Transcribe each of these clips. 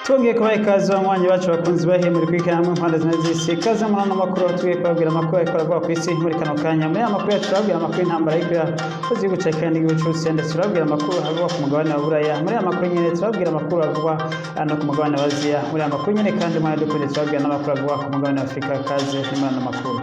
Twongeye kubaha ikaze, banywanyi bacu, bakunzi bahiye muri kwikana hamwe impande zine z'isi. Ikaze muri ano makuru aho tugiye kubabwira amakuru ariko aravugwa ku isi muri kano kanya. Muri aya makuru yacu turababwira amakuru y'intambara ariko irakoze igihugu ca Ukraine n'igihugu c'Uburusiya, ndetse turababwira amakuru avugwa ku mugabane wa Buraya. Muri aya makuru nyene turababwira amakuru avugwa no ku mugabane wa Aziya. Muri aya makuru nyene kandi, mwana dukunde, turababwira n'amakuru avugwa ku mugabane wa Afurika. Kaze ni muri ano makuru.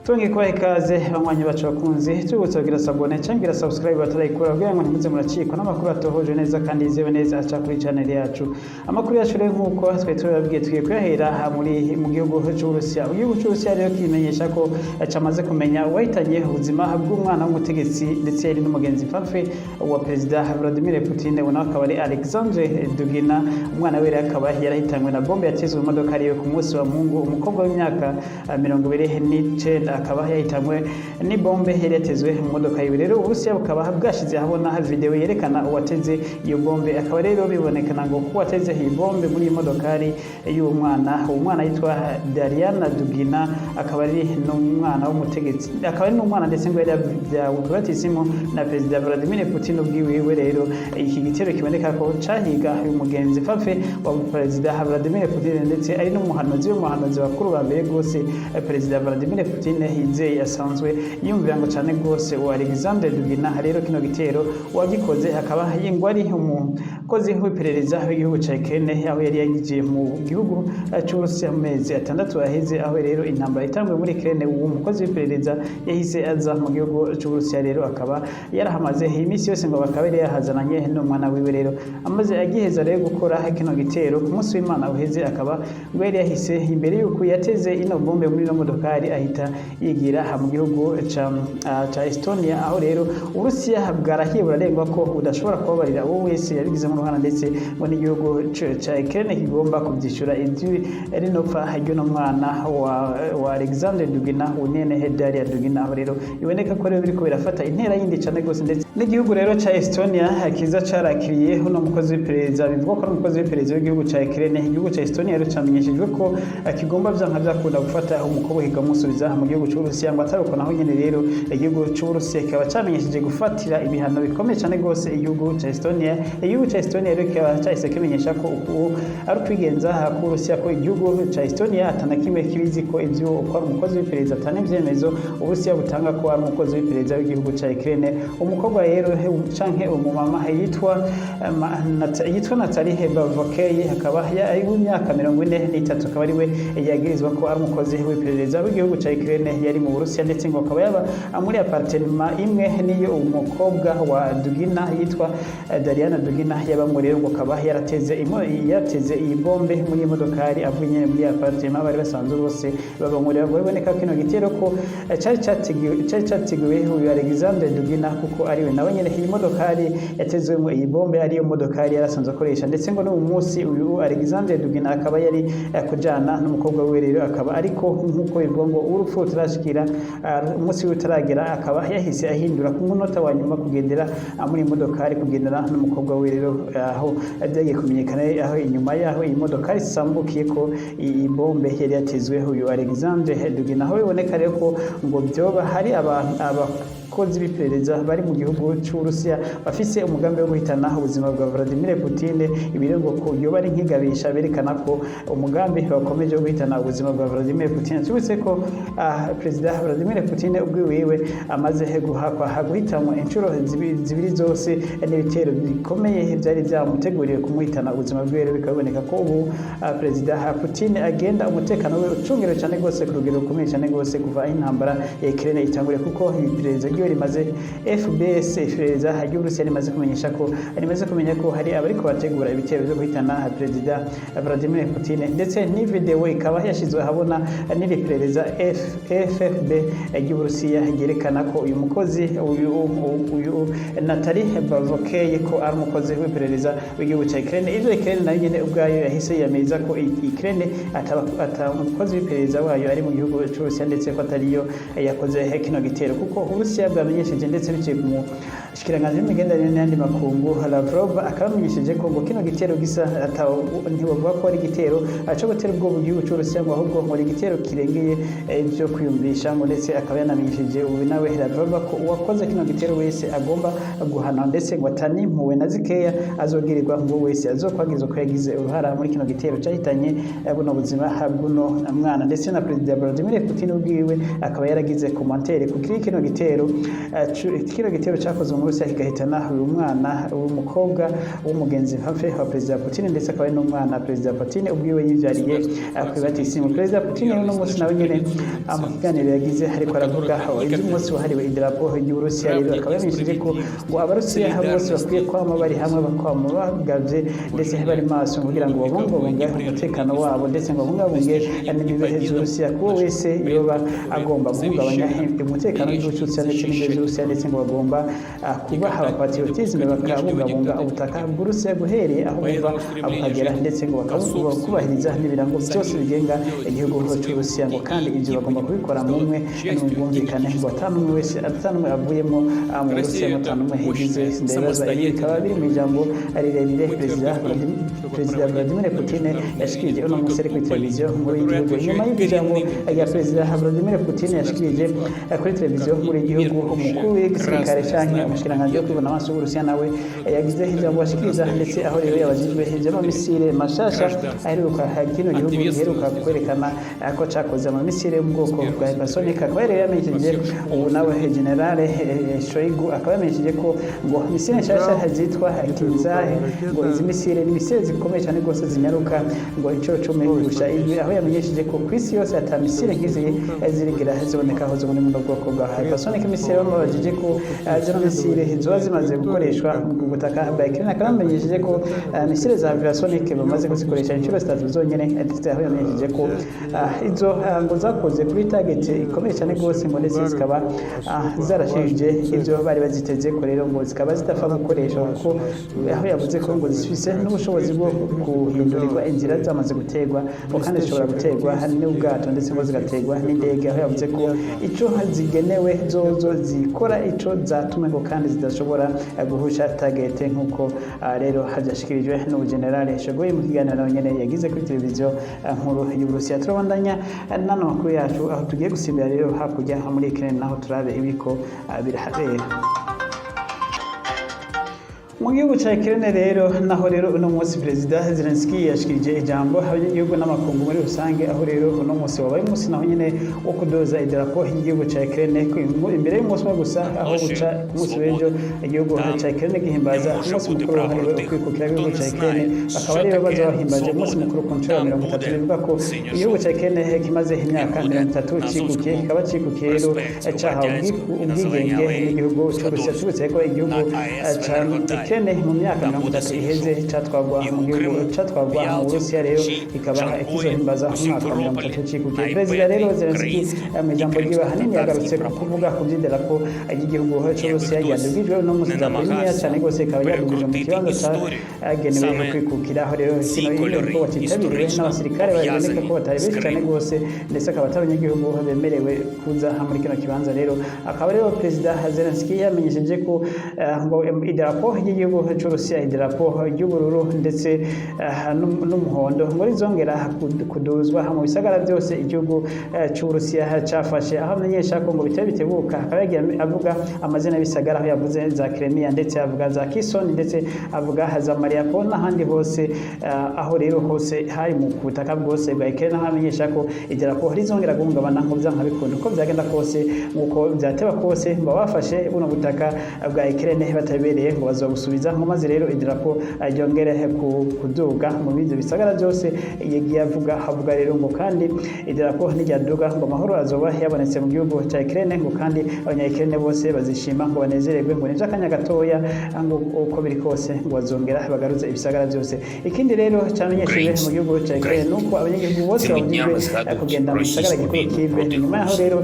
Twongeye kubaha ikaze, banywanyi bacu bakunzi, tubibutsa kugira s'abonner cyangwa kugira subscribe batarayikora, kugira ngo ntimuze muracikwa n'amakuru atohoje neza kandi yizewe neza aca kuri channel yacu. Amakuru yacu rero, nk'uko twari tubabwiye, tugiye kuyahera mu gihugu c'Uburusiya. Mu gihugu c'Uburusiya rero kimenyesha ko camaze kumenya uwahitanye ubuzima bw'umwana w'umutegetsi, ndetse yari n'umugenzi mfamfe wa Perezida Vladimir Putin. Uwo nawe akaba ari Alexandre Dugina. Umwana we rero akaba yarahitanywe na bombe yatezwe mu modoka ariwe ku munsi wa Mungu. Umukobwa w'imyaka 29 akaba yahitanywe n'ibombe yari yatezwe mu modoka yiwe. Rero Uburusiya bukaba bwashize ahabona video yerekana uwateze iyo bombe. Akaba rero bibonekana ngo ko uwateze iyi bombe muri iyi modokari y'uwo mwana, uwo mwana yitwa Dariana Dugina, akaba ari n'umwana w'umutegetsi, akaba ari n'umwana ndetse ngo yari yabyawe ku batisimu na Perezida Vladimir Putin ubwiwiwe. Rero iki gitero kiboneka ko cahiga uyu mugenzi fafe wa Perezida Vladimir Putin, ndetse ari n'umuhanuzi w'umuhanuzi bakuru ba mbere rwose Perezida Vladimir Putin yizeye, asanzwe yumvira ngo cyane rwose, uwa Alexander Dugina. Rero kino gitero uwagikoze akaba ngo ari umukozi w'iperereza w'igihugu ca Ukraine, aho yari yagiye mu gihugu c'Uburusiya mu mezi 6 aheze. Aho rero intambara itanguye muri Ukraine, uwo mukozi w'iperereza yahise aza mu gihugu c'Uburusiya. Rero akaba yarahamaze iminsi yose, ngo bakaba yari yahazananye n'umwana wiwe. Rero amaze agiheza rero gukora kino gitero ku munsi w'Imana uheze, akaba ngo yari yahise, imbere yuko yateze ino bombe muri ino modokari, ahita yigira mu gihugu ca Estonia. Aho rero Uburusiya bwarahiye burarengwa ko budashobora kubabarira uwo wese yabigizemo uruhara, ndetse ngo n'igihugu ca Ukraine kigomba kuvyishura ivyo rino pfa ry'uno mwana wa Alexander Dugina, unene Daria Dugina. Aho rero biboneka ko rero biriko birafata intera yindi cane gose, ndetse n'igihugu rero ca Estonia kiza carakiriye uno mukozi w'iperereza, bivugwa ko ari umukozi w'iperereza w'igihugu ca Ukraine. Igihugu ca Estonia rero camenyeshejwe ko kigomba vyanka vyakunda gufata umukobwa kikamusubiza mu gihugu c'Uburusiya, ngo atari uko naho nyene rero igihugu c'Uburusiya kikaba camenyesheje gufatira ibihano bikomeye cane gose igihugu ca Estonia. Igihugu ca Estonia rero kikaba cahise kimenyesha ko uku ari ukwigenza k'Uburusiya, ko igihugu ca Estonia atana kimwe kibizi ko ivyo uko ari umukozi w'iperereza, atana ivyemezo Uburusiya butanga ko ari umukozi w'iperereza w'igihugu ca Ukraine. Umukobwa rero canke umumama yitwa Natalie Bavokey, akaba ari w'imyaka 43, akaba ari we yagirizwa ko ari umukozi w'iperereza w'igihugu ca Ukraine yari mu Burusiya, ndetse ngo akaba yaba muri appartement imwe niyo umukobwa wa Dugina yitwa Dariana Dugina yabamwo. Rero ngo akaba yarateze iyi bombe muri iyi modokari avuye nyene muri appartement bari basanzwe bose babamwo. Rero ngo biboneka kino gitero ko cari categuwe uyu Alexander Dugina, kuko ariwe nawe nyene iyi modokari yatezwemo iyi bombe ariyo modokari yarasanzwe akoresha. Ndetse ngo no mu munsi uyu Alexander Dugina akaba yari kujana n'umukobwa wiwe. Rero akaba ariko nk'uko bivugwa ngo urupfu rutarashikira, umunsi wiwe utaragera, akaba yahise ahindura ku munota wa nyuma kugendera muri iyi modokari, kugendera n'umukobwa wiwe. Rero aho byagiye kumenyekana, aho inyuma yaho iyi modokari isambukiye ko iyi bombe yari yatezwe uyu Alexander Dugina. Aho biboneka rero ko ngo byoba hari abantu abakozi b'iperereza bari mu gihugu c'Uburusiya bafise umugambi wo guhitana ubuzima bwa Vladimir Putin. Ibi rero ngo ko yoba ari nk'igabisha berekana ko umugambi bakomeje wo guhitana ubuzima bwa Vladimir Putin. Tubutse ko Perezida Vladimir Putin ubwiwiwe amaze guhakwa guhitanwa inshuro zibiri zose n'ibitero bikomeye byari byamuteguriwe kumuhitana ubuzima bwiwe. Rero bikaba biboneka ko ubu Perezida Putin agenda umutekano we ucungerewe cyane rwose ku rugero rukomeye cyane rwose kuva aho intambara ya Ukraine itanguriye, kuko iperereza ryo rimaze, FBS, iperereza ry'Uburusiya, rimaze kumenyesha ko rimaze kumenya ko hari abariko bategura ibitero byo guhitana Perezida Vladimir Putin, ndetse n'ivideo ikaba yashyizwe ahabona n'iri perereza FFB ry'Uburusiya ryerekana ko uyu mukozi uyu Natalie Bavokeye ko ari umukozi w'iperereza w'igihugu ca Ukraine. Ivyo Ukraine nayo nyene ubwayo yahise yiyamiriza ko Ukraine ata umukozi w'iperereza wayo ari mu gihugu c'Uburusiya, ndetse ko atariyo yakoze kino gitero, kuko Uburusiya bwamenyesheje ndetse biciye ku Umushikiranganji w'imigenderanire n'ayandi makungu Lavrov akaba amenyesheje ko ngo kino gitero gisa ntibavuga ko ari igitero co gutera ubwoba igihugu c'Uburusiya, ngo ahubwo ngo ni igitero kirengeye ivyo kwiyumvisha ngo. Ndetse akaba yanamenyesheje ubu nawe Lavrov ko uwakoze kino gitero wese agomba guhanwa, ndetse ngo atanimpuwe na zikeya azogirirwa ngo wese azokwagirizwa ko yagize uruhara muri kino gitero cahitanye buno buzima bw'uno mwana. Ndetse na Perezida Vladimir Putin ubwiwe akaba yaragize commentaire kuri kino gitero, kino gitero cyakozwe mu Burusiya kigahitana uyu mwana w'umukobwa w'umugenzi hafi wa Perezida Putin, ndetse akaba ari n'umwana Perezida Putin ubwiwe yivyariye kw'ibatisimu. Perezida Putin uno munsi nawe nyene mu kiganiro yagize ariko aravuga ivy'umunsi wahariwe idarapo ry'Uburusiya, rero akaba yamenyesheje ko ngo Abarusiya bose bakwiye kwama bari hamwe, bakwama bagavye ndetse bari maso kugira ngo babungabunge umutekano wabo, ndetse ngo babungabunge n'imbibe z'Uburusiya kuwo wese yoba agomba guhungabanya umutekano w'igihugu c'Uburusiya ndetse n'imbibe z'Uburusiya, ndetse ngo bagomba kubaha abapatriotisme, bakabungabunga ubutaka bw'Uburusiya guhereye aho buva bukagera, ndetse ngo bakubahiriza n'ibirango byose bigenga igihugu c'Uburusiya, ngo kandi ivyo bagomba kubikora mu bumwe n'ubwumvikane, ngo atanumwe wese, atanumwe avuyemo mu Burusiya, ngo atanumwe higize ndabibaza. Ibi bikaba biri mu ijambo rirerire Perezida Vladimir Putin yashikirije uno munsi ari kuri televiziyo nkuru y'igihugu. Inyuma y'iryo jambo rya Perezida Vladimir Putin yashikirije kuri televiziyo nkuru y'igihugu, umukuru w'igisirikare canke umushikiranganji wo kwibona amaso w'Uburusiya nawe yagize ijambo ashikiriza, ndetse aho rero yabajijwe ivy'amamisire mashasha aheruka kino gihugu giheruka kwerekana ko cakoze, amamisire yo mu bwoko bwa hypersonic. Akaba yari yamenyesheje ubu nawe Generale Shoigu akaba yamenyesheje ko ngo misile nshasha zitwa Kinzhal, ngo izi misile ni misile zikomeye cyane rwose, zinyaruka ngo inshuro 10 kurusha ijwi, aho yamenyesheje ko ku isi yose ata misile nk'izi zirigira ziboneka aho zo muri buno bwoko bwa hypersonic misile. Bamubajije ko zino misile zoba zimaze gukoreshwa mu butaka bwa Ukraine, akaba yamenyesheje ko misile za hypersonic bamaze kuzikoresha inshuro zitatu zonyine, ndetse aho yamenyesheje ko izo ngo zakoze kuri target ikomeye cyane rwose, ngo ndetse zikaba zarashije ibyo bari baziteze ko, rero ngo zikaba zidapfa gukoreshwa, kuko aho yavuze ko ngo zifise n'ubushobozi bwo guhindurirwa inzira zamaze guterwa, ngo kandi zishobora guterwa n'ubwato, ndetse ngo zigaterwa n'indege, aho yavuze ko ico zigenewe zozo zikora ico zatumwe, ngo kandi zidashobora guhusha target, nk'uko rero havyashikirijwe n'ubugenerale Shoigu mu kiganiro nawe nyene yagize kuri televiziyo nkuru y'Uburusiya. Turabandanya n'ano makuru yacu, aho tugiye gusimbira rero hakurya muri Ukraine, naho turabe ibiko birahabera mu gihugu ca Ukraine. Rero naho rero uno munsi Perezida Zelensky yashikirije ijambo abanyagihugu n'amakungu muri rusange, aho rero uno munsi wabaye umunsi naho nyene wo kudoza idarapo y'igihugu ca Ukraine imbere y'umunsi umwe gusa aho guca ku munsi w'ejo igihugu ca Ukraine gihimbaza umunsi mukuru wahariwe ukwikukira w'igihugu ca Ukraine. Bakaba rero baza bahimbaje umunsi mukuru ku nshuro ya 30, bivuga ko igihugu ca Ukraine kimaze imyaka 30 cikukiye, kikaba cikukiye rero cahawe ubwigenge n'igihugu c'Uburusiya. Tubutse ko igihugu ca Ukraine mu myaka 30 iheze catwagwa mu gihugu, catwagwa mu Burusiya, rero ikaba kizohimbaza umwaka wa 30 cikukiye. Perezida rero Zelensky mu ijambo ryiwe ahanini yagarutse ku kuvuga ku vy'idarapo ry'igihugu c'Uburusiya ryadugijwe uno munsi, idarapo rininiya cane rwose, ikaba ryadugijwe mu kibanza cagenewe kwikukira, aho rero kino gikorwa citabiriwe n'abasirikare baboneka ko batari benshi cane rwose, ndetse akaba atari abanyagihugu bemerewe kuza muri kino kibanza. Rero akaba rero Perezida Zelensky yamenyesheje ko ngo idarapo ry'igihugu c'Uburusiya, idarapo ry'ubururu ndetse n'umuhondo, ngo rizongera kuduzwa mu bisagara byose igihugu c'Uburusiya cafashe, aho amenyesha ko ngo bitari bitebuka. Akaba yagiye avuga amazina y'ibisagara, aho yavuze za Crimea, ndetse avuga za Kherson, ndetse avuga za Mariupol n'ahandi hose, aho rero hose hari mu butaka bwose bwa Ukraine, aho amenyesha ko idarapo rizongera guhungabana ngo vyanka bikunda, uko vyagenda kose, nk'uko vyateba kose, ngo bafashe buno butaka bwa Ukraine batabereye ngo bazobusubiza, ngo maze rero idarapo ryongere kuduga mu bindi bisagara byose yagiye avuga. Avuga rero ngo kandi idarapo niryaduga ngo amahoro azoba yabonetse mu gihugu ca Ukraine, ngo kandi abanya Ukraine bose bazishima ngo banezererwe, ngo nivyo akanya gatoya, ngo uko biri kose ngo bazongera bagaruze ibisagara byose. Ikindi rero cyamenyeshejwe mu gihugu ca Ukraine nuko abanyagihugu bose babujijwe kugenda mu gisagara gikuru Kiev. Nyuma yaho rero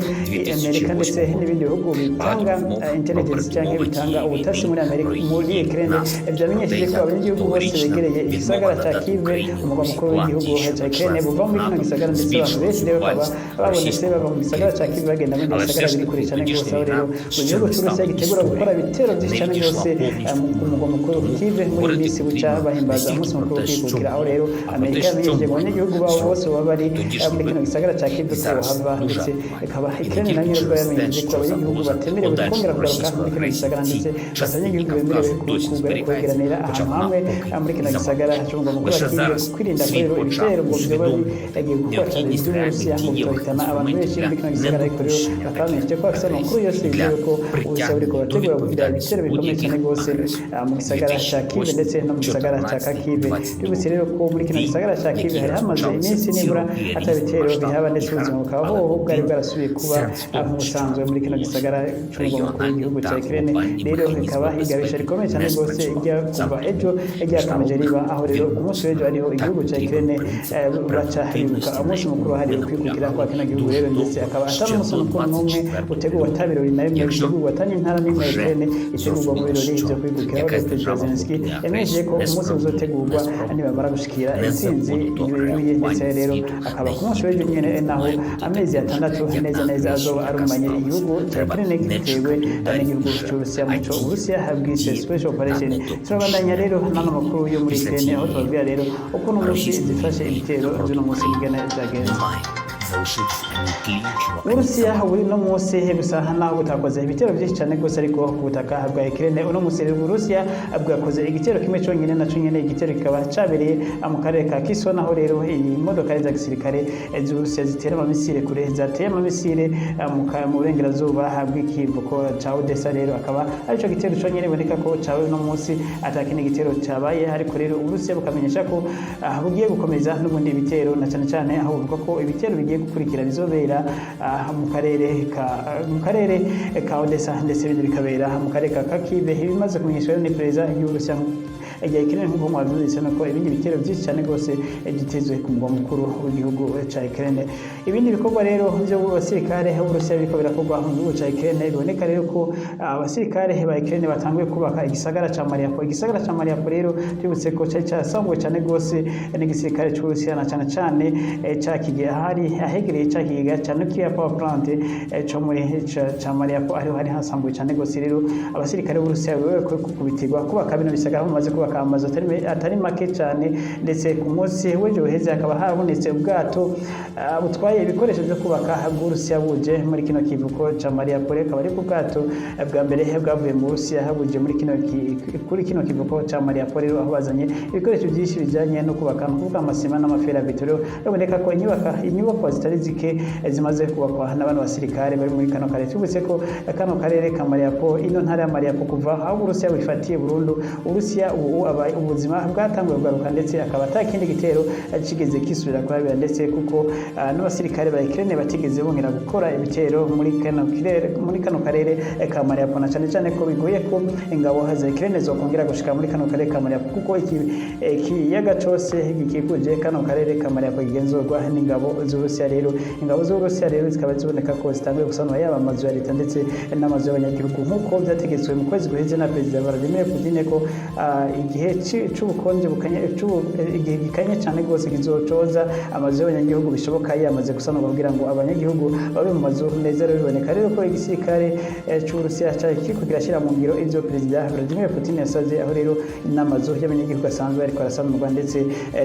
Amerika ndetse n'ibindi bihugu bitanga intelligence cyangwa bitanga ubutasi muri Amerika, muri Ukraine нас про те, vyamenyesheje ko як abanyagihugu bose тогорічна begereye igisagara відмова ca надати Kiev, Україні umurwa mukuru w'igihugu усі ca Ukraine, членство buva в muri kino НАТО, gisagara, ndetse abantu benshi збільшилась rero bakaba зухвалість babonetse bava російського mu gisagara ca Kiev керівництва. bagenda muri Але gisagara все ж biri kure таки cane gose, тодішня aho rero війна mu ще gihugu не c'Uburusiya стала gitegura gukora історією, ibitero не vyinshi cane відійшла gose повністю ku в murwa mukuru минуле. Тому Kiev. Muri iyi говорити minsi buca потрібно не bahimbaza стільки umunsi про mukuru wo те, що kwikukira, aho було, rero а про те, Amerika що yamenyesheje ngo можна abanyagihugu babo bose baba bari в muri тодішній kino gisagara ca випадку. Kiev І ko зараз bohava, дуже ndetse актуально. ikaba І не Ukraine nayo тільки nyene ubwo через те, yamenyesheje ko що abanyagihugu загроза batemerewe kongera подальшої kugaruka російської muri kino агресії gisagara, в ndetse цій частині abanyagihugu bemerewe Кавказу досі зберігається, kwegeranira хоча ahantu вона hamwe поки muri kino і gisagara замовчує. c'umurwa mukuru wa Лише Kiev, зараз kwirinda ko світ rero почав ibitero ngo vyoba усвідомлювати bigiye gukora cane необхідність vy'Uburusiya реальних ngo дієвих bitohitana abantu інструментів benshi для muri kino gisagara. Ariko rero недопущення bakaba bamenyesheje таких ko bafise amakuru агресій yose і для yizewe ko Uburusiya buriko притягнення до burategura kugira ibitero відповідальності bikomeye cane будь-яких gose агресорів. mu gisagara ca Kiev ndetse no mu gisagara ca Kharkiv. 2014-22 Tubibutse rero ko muri kino війн, gisagara ca Kiev які hari hamaze розпочалися iminsi ці nibura роки ata різних bitero bihaba, масштаб і ndetse ubuzima характеру, bukaba але hoho bwari один bwarasubiye kuba сенс в тому, що nk'ubusanzwe muri kino gisagara c'umurwa mukuru регіональні w'igihugu ca та Ukraine. глобальні Rero bikaba механізми igabisha безпеки rikomeye cane не gose спрацювали. rya kuva Саме ejo тому ryakomeje riba, міжнародних aho rero ku munsi w'ejo hariho відносинах igihugu так ca потрібен Ukraine принцип baca bibuka превентивності, на umunsi mukuru якому wahariwe ми kwikukira kwa kino наполягали gihugu rero, дуже ndetse довго akaba atari ще umunsi до mukuru n'umwe 24 utegurwa лютого. ata birori na bimwe Якщо bitegurwa, ata n'intara n'imwe ya вже Ukraine itegurwa mu зрозуміло, birori що vyo kwikukira, aho якась rero Perezida держава Zelensky готує yamenyesheje агресію, ko umunsi uzotegurwa несправедливу, nibamara gushikira intsinzi незаконну, то yuzuye, ndetse реагування rero світу akaba на ku munsi її w'ejo nyene підтримку naho має бути amezi такою ж, 6 як neza та neza azoba агресія, яка arumanye igihugu сталася. ca Треба Ukraine не gitewe чекати ударів n'igihugu вже, c'Uburusiya а muco Uburusiya діяти. bwise Діяти special та operation. Turabandanya недопущення rero n'ano makuru війни. yo muri Після Ukraine, aho цієї tubabwira rero uko uno munsi російської zifashe війни ibitero проти vy'uno munsi України ingene vyagenze. немає залишитися ані тліючого, ані Uburusiya самого. buri no munsi busa naho butakoze ibitero byinshi cyane rwose, ariko ku butaka bwa Ukraine uno munsi rero Uburusiya bwakoze igitero kimwe cyonyine, naco nyene igitero kikaba cabereye mu karere ka Kherson, aho rero iyi modoka za gisirikare z'Uburusiya zitera amamisire kure zateye amamisire mu burengerazuba bw'ikivuko ca Odessa. Rero akaba arico gitero conyene biboneka ko cabaye uno munsi, ata kindi gitero cabaye. Ariko rero Uburusiya bukamenyesha ko bugiye gukomeza n'ubundi ibitero, na cane cane aho buvuga ko ibitero bigiye gukurikira bizobera mu karere ka Odessa, ndetse ibindi bikabera mu karere ka Kharkiv. Ibimaze kumenyeshwa rero n'iperereza ry'Uburusiya rya Ukraine, nk'uko mwavyumvise, nuko ibindi bitero byinshi cyane rwose byitezwe ku mugwa mukuru w'igihugu ca Ukraine. Ibindi bikorwa rero by'abasirikare b'Uburusiya biriko birakorwa mu gihugu ca Ukraine, biboneka rero ko abasirikare ba Ukraine batanguye kubaka igisagara ca Mariupol. Igisagara ca Mariupol rero tubibutse ko cari carasambuwe cane rwose n'igisirikare c'Uburusiya, na cane cane ca kigega hari ahegereye ca kigega ca nuclear power plant co muri ca Mariupol, ariho hari hasambuwe cane rwose. Rero abasirikare b'Uburusiya bemerewe kubitirwa kubaka bino bisagara, aho bamaze kubaka amazu atari make cane, ndetse ku munsi w'ejo uheze hakaba habonetse ubwato butwaye ibikoresho vyo kubaka bw'Uburusiya buje muri kino kivuko ca Mariupol. Akaba ariko ubwato bwa mbere bwavuye mu Burusiya buje muri kino kuri kino kivuko ca Mariupol, rero aho bazanye ibikoresho byinshi bijanye no kubaka, ni ukuvuga amasima n'amaferabeto. Rero biboneka ko inyubakwa zitari zike zimaze kubakwa n'abantu basirikare bari muri kano karere. Tubutse ko kano karere ka Mariupol, ino ntara ya Mariupol, kuva aho Uburusiya bufatiye burundu, Uburusiya ubu ubuzima bwatanguye kugaruka, ndetse akaba ata kindi gitero kigeze kisubira kuhabera, ndetse kuko n'abasirikare ba Ukraine batigeze bongera gukora ibitero muri kano karere ka Mariupol, na cane cane ko bigoye ko ingabo za Ukraine zokongera gushika muri kano karere ka Mariupol, kuko ikiyaga cose gikikuje kano karere ka Mariupol kigenzurwa n'ingabo z'Uburusiya. Rero ingabo z'Uburusiya rero zikaba ziboneka ko zitanguye gusanura yaba amazu ya leta ndetse n'amazu y'abanyagihugu, nk'uko vyategetswe mu kwezi guheze na Perezida Vladimir Putin ko igihe c'ubukonje bukanye, igihe gikanye cane rwose kizocoza, amazu y'abanyagihugu bishoboka yamaze gusanurwa kugira ngo abanyagihugu babe mu mazu meza. Rero biboneka rero ko igisirikare c'Uburusiya cari kiriko kirashira mu ngiro ivyo Perezida Vladimir Putin yasavye, aho rero n'amazu y'abanyagihugu asanzwe ariko arasanurwa, ndetse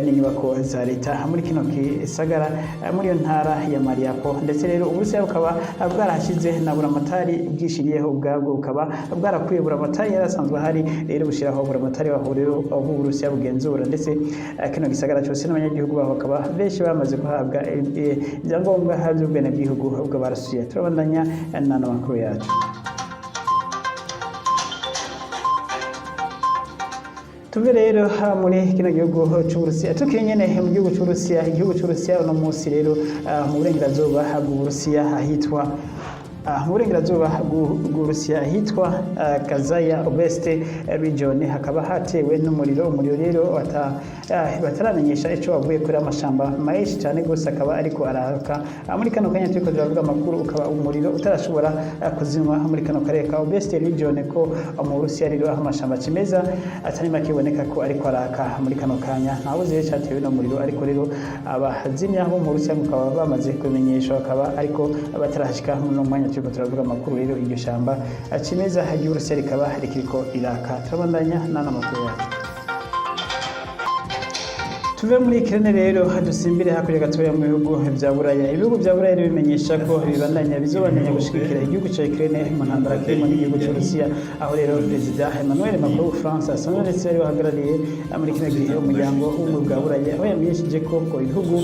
n'inyubako za leta muri kino gisagara, muri iyo ntara ya Mariupol. Ndetse rero Uburusiya bukaba bwarahashize na buramatari bwishiriyeho ubwabwo, bukaba bwarakuye buramatari yari asanzwe ahari, rero bushiraho buramatari waho rero aho Uburusiya bugenzura. Ndetse kino gisagara cyose n'abanyagihugu baho bakaba benshi bamaze guhabwa ibyangombwa by'ubwenegihugu bw'Abarusiya. Turabandanya n'ano makuru yacu. Tuve rero muri kino gihugu c'Uburusiya, tukiri nyene mu gihugu c'Uburusiya. Igihugu c'Uburusiya uno munsi rero mu burengerazuba bw'Uburusiya ahitwa Mu burengerazuba bw'Uburusiya ahitwa Kazaya Oblast region hakaba hatewe n'umuriro. Umuriro rero bataramenyesha ico wavuye kuri, amashamba menshi cyane gose akaba ariko araka. Muri kano kanya turiko turavuga amakuru, ukaba umuriro utarashobora kuzimwa muri kano karere ka Oblast region ko mu Burusiya rero, aho amashamba kimeza atari make iboneka ko ariko araka muri kano kanya. Ntawe rero cyatewe n'umuriro, ariko rero abazimya bo mu Burusiya bakaba bamaze kubimenyesha, bakaba ariko batarashika muri uno mwanya turiko turavuga amakuru. Rero iryo shamba kimeza ry'Uburusiya rikaba rikiriko riraka. Turabandanya n'ano makuru yacu. Tuve muri Ukraine rero, dusimbire hakurya gatoya mu bihugu vya Buraya. Ibihugu vya Buraya rero bimenyesha ko bibandanya, bizobandanya gushigikira igihugu ca Ukraine mu ntambara kirimo n'igihugu c'Uburusiya, aho rero Perezida Emmanuel Macron w'Ubufaransa asanzwe ndetse yari wahagarariye muri kino gihe umuryango w'ubumwe bwa Buraya, aho yamenyesheje ko ibihugu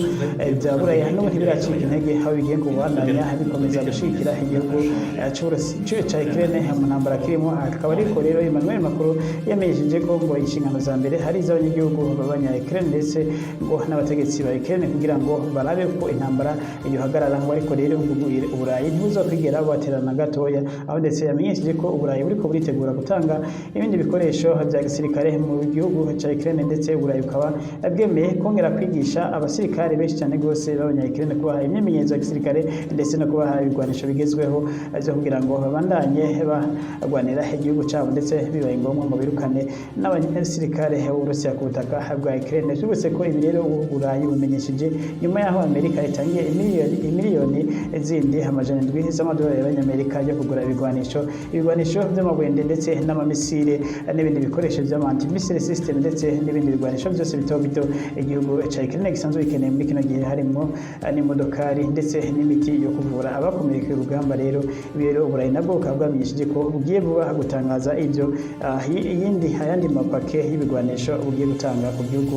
vya Buraya n'ubu ntibiracika intege, aho bigiye kubandanya bikomeza gushigikira igihugu ca Ukraine mu ntambara kirimo. Akaba ariko rero Emmanuel Macron yamenyesheje ko ngo inshingano za mbere hari iz'abanyagihugu b'abanya Ukraine ndetse ngo n'abategetsi ba Ukraine kugira ngo barabe ko intambara yohagarara, ngo ariko rero ngo Uburayi ntibuzokwigera bubaterana gatoya, aho ndetse yamenyesheje ko Uburayi buriko buritegura gutanga ibindi bikoresho vya gisirikare mu gihugu ca Ukraine, ndetse Uburayi bukaba bwemeye kongera kwigisha abasirikare benshi cyane gose b'abanya Ukraine, kubaha imyimenyerezo ya gisirikare ndetse no kubaha ibigwanisho bigezweho byo kugira ngo babandanye bagwanira igihugu cyabo, ndetse bibaye ngombwa ngo birukane n'abasirikare b'Uburusiya ku butaka bwa Ukraine. Tubutse ko ibi rero Uburayi bumenyesheje nyuma y'aho Amerika itangiye imiliyoni zindi 700 z'amadolari y'abanyamerika yo kugura ibigwanisho by'amabwende ndetse n'amamisire n'ibindi bikoresho by'ama-anti-missile system ndetse n'ibindi bigwanisho byose bito bito igihugu ca Ukraine gisanzwe gikeneye muri kino gihe, harimo n'imodokari ndetse n'imiti yo kuvura abakomerekeye urugamba. Rero ibi rero Uburayi nabwo bukaba bwamenyesheje ko bugiye vuba gutangaza ibyo iyindi ayandi mapake y'ibigwanisho bugiye gutanga ku gihugu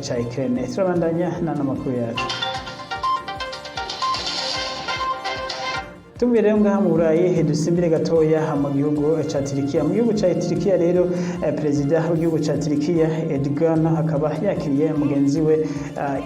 ca Ukraine. Turabandanya n'ano makuru yacu. Tuvuye rero ngaha mu Burayi, dusimbire gatoya mu gihugu ca Turikiya. Mu gihugu ca Turikiya rero, perezida w'igihugu ca Turikiya Erdogan akaba yakiriye mugenzi we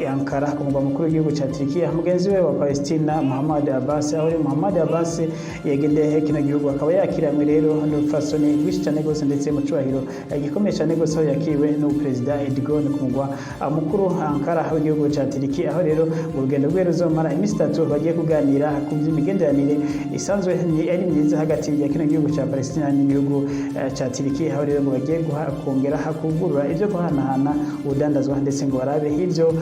Ankara, ku mugwa mukuru w'igihugu ca Turikiya, mugenzi we wa Palestina Muhammad Abbas, aho rero Muhammad Abbas yagendeye kino gihugu akaba yakiranywe rero n'urupfasoni rwinshi cyane rwose ndetse mu cubahiro gikomeye cyane rwose, aho yakiriwe n'uperezida Erdogan ku mugwa mukuru Ankara w'igihugu ca Turikiya, aho rero urugendo rwe ruzomara iminsi 3, bagiye kuganira ku by'imigenderanire isanzwe ni ari myiza hagati ya kino gihugu cya Palestina n'igihugu ca Turikiya, aho rero ngo bagiye kongera kugurura ibyo guhanahana ubudandazwa, ndetse ngo barabe ibyo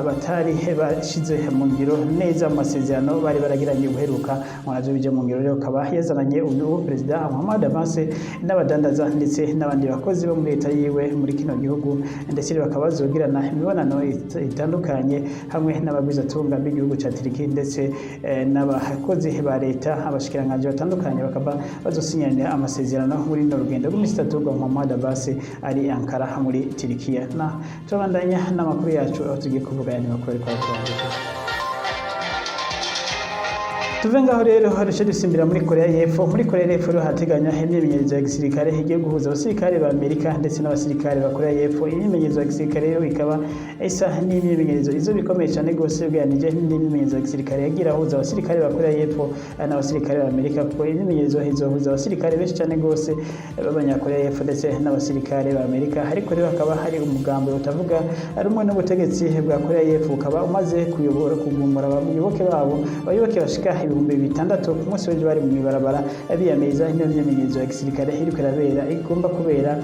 batari bashize mu ngiro neza mu masezerano bari baragiranye ubuheruka, ngo navyo bije mu ngiro. Rero akaba yazananye uyu perezida Muhammad Abbas n'abadandaza ndetse n'abandi bakozi bo muri leta yiwe muri kino gihugu, ndetse bakaba bazogirana imibonano itandukanye hamwe n'abagwizatunga b'igihugu ca Turikiya ndetse n'abakozi ba leta, abashikiranganji batandukanye, bakaba bazosinyanira amasezerano muri runo rugendo rw'iminsi 3 rwa Muhammad Abbas ari Ankara muri Turikiya. Na turabandanya n'amakuru yacu, aho tugiye kuvuga ayandi makuru ariko aratwandika. Tuve ngaho rero, duce dusimbira muri Korea y'Epfo. Muri Korea y'Epfo rero hateganya imyimenyerezo ya gisirikare igiye guhuza abasirikare ba Amerika ndetse n'abasirikare ba Korea y'Epfo. Imyimenyerezo ya gisirikare rero ikaba isa n'imyimenyerezo izo bikomeye cyane rwose ugereranije n'indi myimenyerezo ya gisirikare yagiye ahuza abasirikare ba Korea y'Epfo n'abasirikare ba Amerika, kuko imyimenyerezo izohuza abasirikare benshi cyane rwose b'abanyakorea y'Epfo ndetse n'abasirikare ba Amerika. Ariko rero hakaba hari umugambi utavuga rumwe n'ubutegetsi bwa Korea y'Epfo, ukaba umaze kuyobora kugumura abayoboke babo, abayoboke bashika 6000 ku munsi w'ejo bari mu ibarabara biyamiriza ino myimenyerezo ya gisirikare iriko irabera, igomba kubera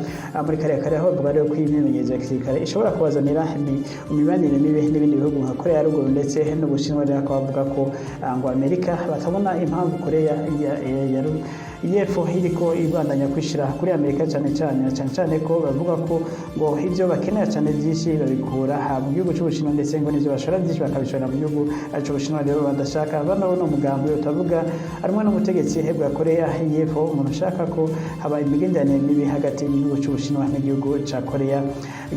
muri kariya karere, aho bavuga rero ko iyi myimenyerezo ya gisirikare ishobora kubazanira imibanire mibi n'ibindi bihugu nka Korea ya ruguru ndetse n'Ubushinwa. Rero bakaba bavuga ko ngo Amerika batabona impamvu Korea y'Epfo iriko ibandanya kwishira kuri Amerika, cyane cyane cyane cyane ko bavuga ko ngo ibyo bakenera cyane byinshi babikura mu gihugu c'Ubushinwa, ndetse ngo n'ivyo bashora byinshi bakabishora mu gihugu c'Ubushinwa. Rero badashaka bano umugambi utavuga harimo n'umutegetsi bwa Korea y'Epfo, umuntu ushaka ko haba imigenderanire mibi hagati y'igihugu c'Ubushinwa n'igihugu ca Korea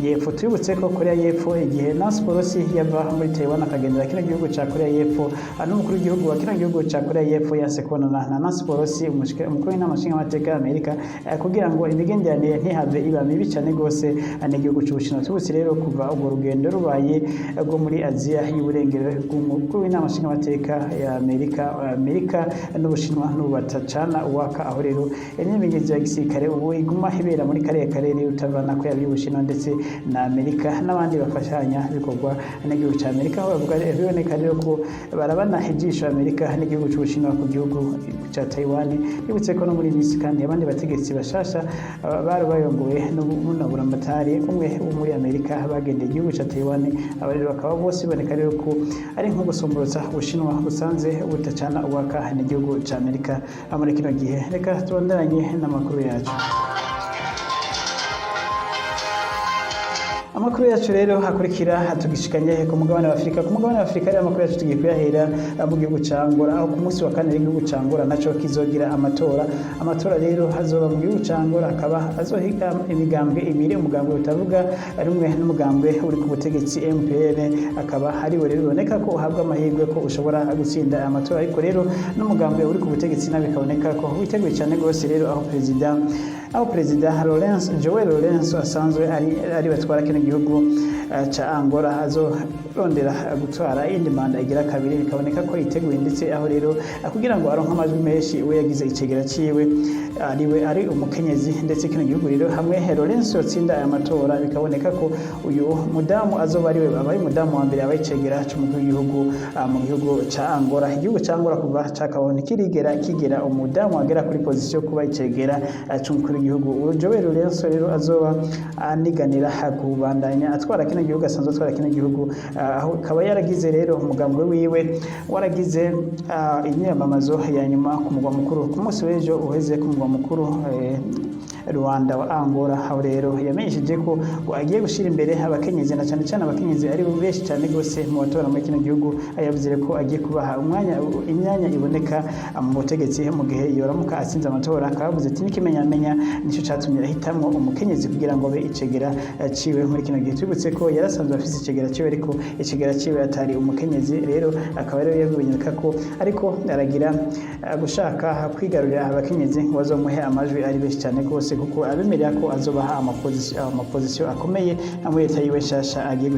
y'Epfo. Twibutse ko Korea y'Epfo, igihe Nancy Pelosi yava muri Taiwan akagendera kino gihugu ca Korea y'Epfo, n'umukuru w'igihugu wa kino gihugu ca Korea y'Epfo yanse kubonana na Nancy Pelosi, umukuru w'inama nshingamateka ya Amerika, kugira ngo imigenderanire ntihave iba mibi cyane rwose n'igihugu c'Ubushinwa. Tubutse rero kuva urwo rugendo rubaye rwo muri Aziya y'Uburengero bw'umukuru w'inama nshingamateka ya Amerika, Amerika n'Ubushinwa n'ubu batacana uwaka, aho rero imyimenyerezo ya gisirikare ubu iguma ibera muri kariya karere utavana ko yaba y'Ubushinwa ndetse na Amerika n'abandi bafashanya bikorwa n'igihugu ca Amerika, aho bavuga biboneka rero ko barabana ijisho Amerika n'igihugu c'Ubushinwa ku gihugu ca Taiwan. Bibutse ko no muri iyi minsi kandi abandi bategetsi bashasha bari bayongowe n'umuramatari umwe wo muri Amerika bagendeye igihugu ca Taiwan. Aba rero bakaba bose biboneka rero ko ari nko gusomborotsa Ubushinwa busanze budacana uwaka n'igihugu ca Amerika muri kino gihe. Reka tubandanye n'amakuru yacu. Amakuru yacu rero hakurikira hatugishikanye ku mugabane wa Afurika. Ku mugabane wa Afurika rero amakuru yacu tugiye kuyahera mu gihugu ca Angola, aho ku munsi wa kane w'igihugu ca Angola naco kizogira amatora. Amatora rero azoba mu gihugu ca Angola akaba azohiga imigambwe ibiri, umugambwe utavuga rumwe n'umugambwe uri ku butegetsi MPN, akaba ariwe rero biboneka ko uhabwa amahirwe ko ushobora gutsinda aya matora. Ariko rero n'umugambwe uri ku butegetsi nawe bikaboneka ko witeguye cyane rwose rero, aho perezida Lorenzo Joel Lorenzo asanzwe ari batwara kino gihugu ca Angola azorondera gutwara iyindi manda igira kabiri, bikaboneka ko yiteguye, ndetse aho rero kugira ngo aronke amajwi menshi we yagize icegera ciwe ariwe ari umukenyezi. Ndetse kino gihugu rero hamwe Lorenzo yotsinda aya matora, bikaboneka ko uyu mudamu azoba ariwe abaye umudamu wa mbere abaye icegera c'umukuru w'igihugu mu gihugu ca Angola. Igihugu ca Angola kuva cakabaho ntikirigera kigera umudamu agera kuri position kuba icegera c'umukuru w'igihugu. Joel Lorenzo rero azoba aniganira kubandanya atwara kino gihugu, asanzwe atwara kino gihugu, aho akaba yaragize rero umugambwe wiwe waragize imyiyamamazo ya nyuma ku mugwa mukuru ku munsi w'ejo uheze ku mugwa mukuru Rwanda wa Angola, aho rero yamenyesheje ko ngo agiye gushyira imbere abakenyezi, na cyane cyane abakenyezi ari bo benshi cyane rwose mu batora muri kino gihugu. Yavuze ko agiye kubaha umwanya, imyanya iboneka mu butegetsi mu gihe yoramuka atsinze amatora. Akaba yavuze ati n'ikimenyamenya nicyo cyatumye ahitamwo umukenyezi kugira ngo abe icegera ciwe muri kino gihe. Twibutse ko yarasanzwe afise icegera ciwe, ariko icegera ciwe atari umukenyezi. Rero akaba rero yabiboneka ko ariko aragira gushaka kwigarurira abakenyezi ngo bazomuhe amajwi ari benshi cyane rwose, kuko abemerera ko azobaha amapozisiyo akomeye muri leta yiwe nshasha agiye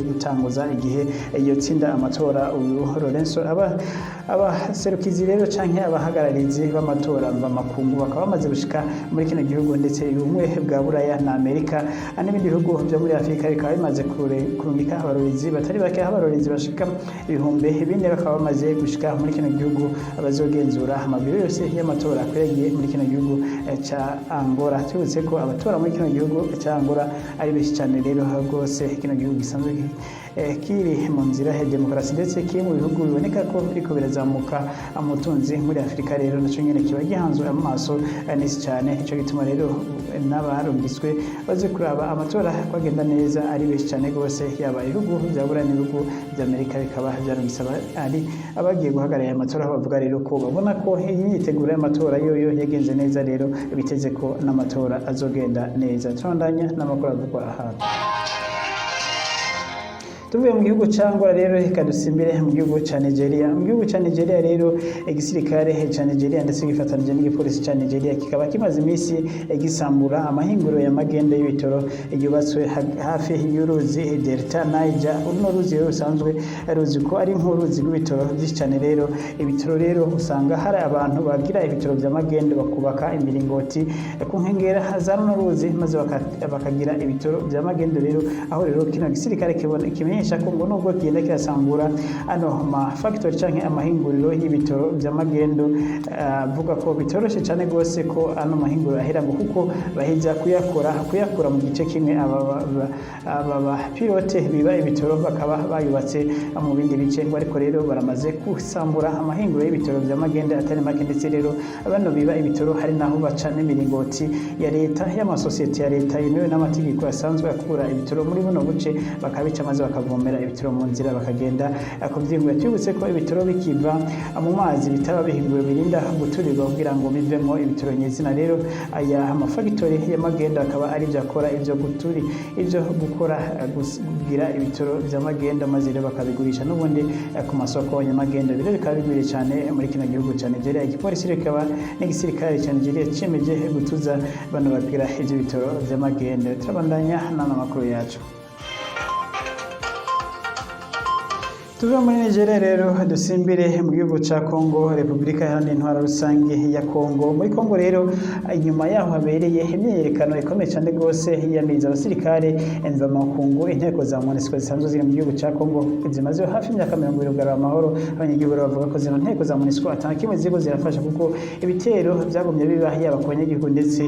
gutanguza igihe yotsinda amatora uyu Lorenzo. Aba abaserukizi rero canke abahagararizi b'amatora mvamakungu bakaba bamaze gushika muri kino gihugu, ndetse ubumwe bwa Buraya na Amerika n'ibindi bihugu byo muri Afurika bikaba bimaze kurungika abarorezi batari bake, aho abarorezi bashika 4000 bakaba bamaze gushika muri kino gihugu bazogenzura amabiro yose y'amatora akwiragiye muri kino gihugu ca Angola. Tubutse ko abatora muri kino gihugu ca Angola ari benshi cyane rero rwose. Kino gihugu gisanzwe kiri mu nzira ya demokarasi, ndetse kiri mu bihugu biboneka ko biriko birazamuka umutunzi muri Afurika, rero naco nyene kiba gihanzwe amaso n'isi cyane. Nico gituma rero n'abarungitswe baze kuraba amatora ko agenda neza ari benshi cyane rwose, yaba ibihugu bya Buraya n'ibihugu bya Amerika bikaba byarungitse ari abagiye guhagararira aya matora, aho bavuga rero ko babona ko iyi myiteguro y'amatora yoyo yagenze neza, rero biteze ko n'amatora azogenda neza. Turabandanya n'amakuru avugwa ahantu. Tuvuye mu gihugu ca Angola rero, reka dusimbire mu gihugu ca Nigeria. Mu gihugu ca Nigeria rero igisirikare ca Nigeria ndetse gifatanije n'igipolisi ca Nigeria kikaba kimaze iminsi gisambura amahinguriro ya magendo y'ibitoro yubatswe hafi y'uruzi Delta Niger. Runo ruzi rero rusanzwe ruzi ko ari nk'uruzi rw'ibitoro byinshi cyane. Rero ibitoro rero usanga hari abantu bagira ibitoro vya magendo, bakubaka imiringoti ku nkengera za runo ruzi, maze bakagira ibitoro vya magendo. Rero aho rero kino gisirikare kimenyesha ko ngo nubwo kigenda kirasambura ano ma factory canke amahinguriro y'ibitoro vya magendo, avuga ko bitoroshe cyane rwose ko ano mahinguriro ahera, ngo kuko baheza kuyakura mu gice kimwe, aba bapilote biba ibitoro bakaba bayubatse mu bindi bice. Ngo ariko rero baramaze gusambura amahinguriro y'ibitoro vya magendo atari make, ndetse rero bano biba ibitoro hari naho baca n'imiringoti ya leta, y'amasosiyete ya leta yemewe n'amategeko asanzwe akura ibitoro muri buno buce, bakabica maze bakavoma. bavomera ibitoro mu nzira bakagenda kuvyingura. Twibutse ko ibitoro bikiva mu mazi bitaba bihinguwe, birinda guturirwa kugira ngo bivemo ibitoro nyezina. Rero aya amafagitori y'amagendo akaba ari byo akora ivyo guturi, ivyo gukora, kugira ibitoro vy'amagendo, maze rero bakabigurisha n'ubundi ku masoko y'amagendo. Rero bikaba bigwiriye cyane muri kino gihugu ca Nigeria. Igipolisi rikaba n'igisirikare ca Nigeria ciyemeje gutuza bano bagira ivyo bitoro vy'amagendo. Turabandanya n'ano makuru yacu. Tuve muri Nigeria rero dusimbire mu gihugu ca Congo, Repubulika Iharanira Intwaro Rusange ya Congo. Muri Congo rero, inyuma yaho habereye imyiyerekano ikomeye cyane rwose yiyamiriza abasirikare mvamakungu, inteko za MONUSCO zisanzwe ziri mu gihugu ca Congo zimaze hafi imyaka 20 kugarura amahoro. Abanyagihugu rero bavuga ko zino nteko za MONUSCO ata kimwe ziriko zirafasha, kuko ibitero byagumye biba yaba ku banyagihugu ndetse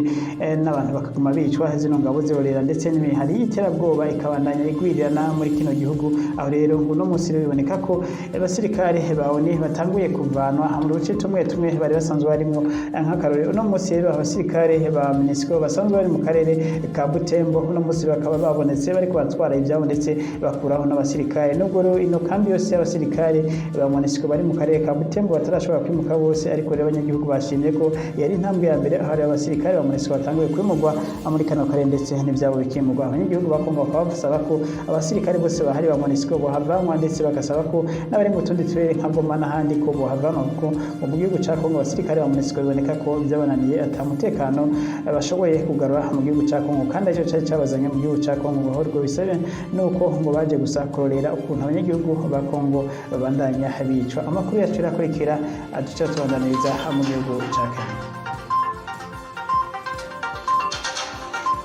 n'abantu bakaguma bicwa, zino ngabo zirorera, ndetse n'imihari y'iterabwoba ikabandanya igwirirana muri kino gihugu. Aho rero ngo uno munsi rero biboneka ko abasirikare ba ONU batanguye kuvanwa mu duce tumwe tumwe bari basanzwe barimo. Nk'akarorero, uno munsi rero abasirikare ba MONUSCO basanzwe bari mu karere ka Butembo, uno munsi bakaba babonetse bariko baratwara ibyabo ndetse bakuraho n'abasirikare. Nubwo rero ino kambi yose y'abasirikare ba MONUSCO bari mu karere ka Butembo batarashobora kwimuka bose, ariko rero abanyagihugu bashimye ko yari intambwe ya mbere, aho rero abasirikare ba MONUSCO batanguye kwimurwa muri kano karere ndetse n'ibyabo bikimurwa. Abanyagihugu ba Kongo bakaba basaba ko abasirikare bose bahari ba MONUSCO bohavanwa, ndetse bagasaba ko n'abari mu tundi turere nka Goma n'ahandi ko bohavanwa, kuko mu gihugu ca Kongo abasirikare ba MONUSCO biboneka ko byabananiye, ata mutekano bashoboye kugarura mu gihugu ca Kongo, kandi aricyo cari cabazanye mu gihugu ca Kongo. Ngo ahubwo bisabe nuko ngo baje gusa kurorera ukuntu abanyagihugu ba Kongo babandanya bicwa. Amakuru yacu irakurikira aduca tubandaniriza mu gihugu ca Kenya.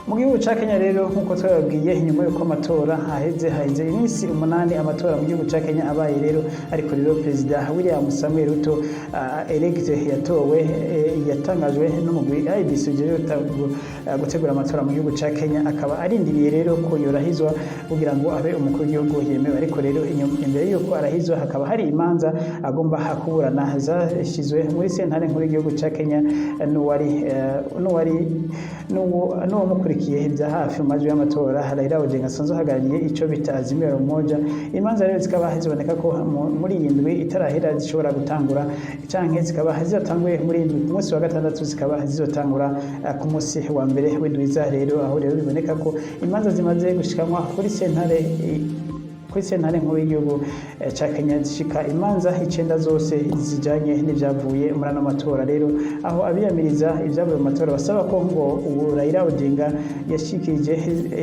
Mu gihugu ca Kenya rero, nk'uko twababwiye, inyuma y'uko amatora aheze, haheze iminsi 8 amatora mu gihugu ca Kenya abaye rero. Ariko rero Perezida William Samuel Ruto elect yatowe, yatangajwe n'umugwi IEBC ujejwe gutegura amatora mu gihugu ca Kenya, akaba arindiriye rero ko yorahizwa kugira ngo abe umukuru w'igihugu yemewe. Ariko rero imbere y'uko arahizwa hakaba hari imanza agomba kuburana zashyizwe muri sentare nkuru y'igihugu ca Kenya n'uwari n'uwari n'uwamukurikiye bya hafi mu majwi y'amatora, Raila Odinga, asanzwe ahagarariye icyo bita Azimio la Umoja. Imanza rero zikaba ziboneka ko muri iyi ndwi itarahera zishobora gutangura, canke zikaba zizatanguye muri iyi ndwi ku munsi wa gatandatu, zikaba zizotangura ku munsi wa mbere w'indwi iza. Rero aho rero biboneka ko imanza zimaze gushikanwa kuri sentare nkuru y'igihugu ca Kenya zishika imanza 9, zose zijanye n'ivyavuye muri ano matora. Rero aho abiyamiriza ibyavuye mu matora basaba ko ngo ubu Raila Odinga yashikirije,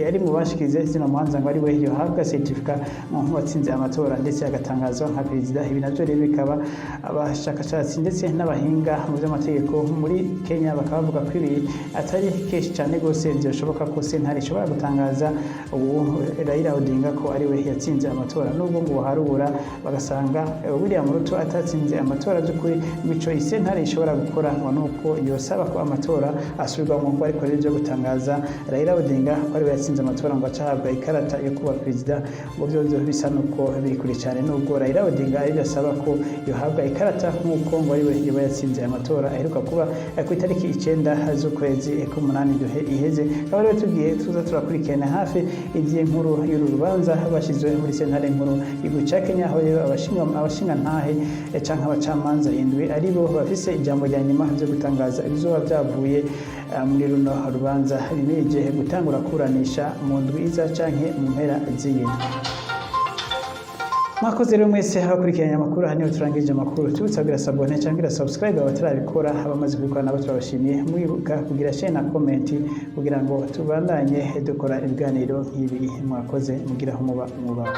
ari mu bashikirize zino manza, ngo ari we yohabwa certificat nk'uwatsinze amatora ndetse agatangazwa nka perezida. Ibi navyo rero bikaba abashakashatsi ndetse n'abahinga mu by'amategeko muri Kenya bakaba bavuga ko ibi atari kenshi cyane rwose byashoboka ko sentare ishobora gutangaza ubu Raila Odinga ko ari we yatsinze amatora, nubwo ngo baharura bagasanga William Ruto atatsinze amatora by'ukuri. Mico isentare ishobora gukora ngo nuko yosaba ko amatora asubirwamo, ko ariko rero byo gutangaza Raila Odinga ko ari we yatsinze amatora ngo acahabwa ikarata yo kuba perezida, ngo byo byo bisa nuko biri kure cyane, nubwo Raila Odinga aribyo asaba ko yohabwa ikarata nk'uko ngo ari we yoba yatsinze amatora aheruka kuba ku itariki 9 z'ukwezi k'umunani duhe iheze. Akaba rero tugiye tuza turakurikirana hafi iby'inkuru y'uru rubanza bashyizwe muri sentare nkuru y'igihugu ca Kenya, aho rero abashingantahe canke abacamanza indwi aribo bafise ijambo rya nyuma ryo gutangaza ibizoba byavuye muri runo rubanza bimirije gutangura kuburanisha mu ndwi iza canke mu mpera z'iyi ndwi. Mwakoze rero mwese abakurikiranye amakuru. Aha niho turangije amakuru. Tubutsa kugira s'abonner cyangwa kugira subscribe abatarabikora, abamaze kubikora nabo turabashimiye. Mwibuka kugira share na comment kugira ngo tubandanye dukora ibiganiro nk'ibi. Mwakoze, mugira aho muba mwubahwe.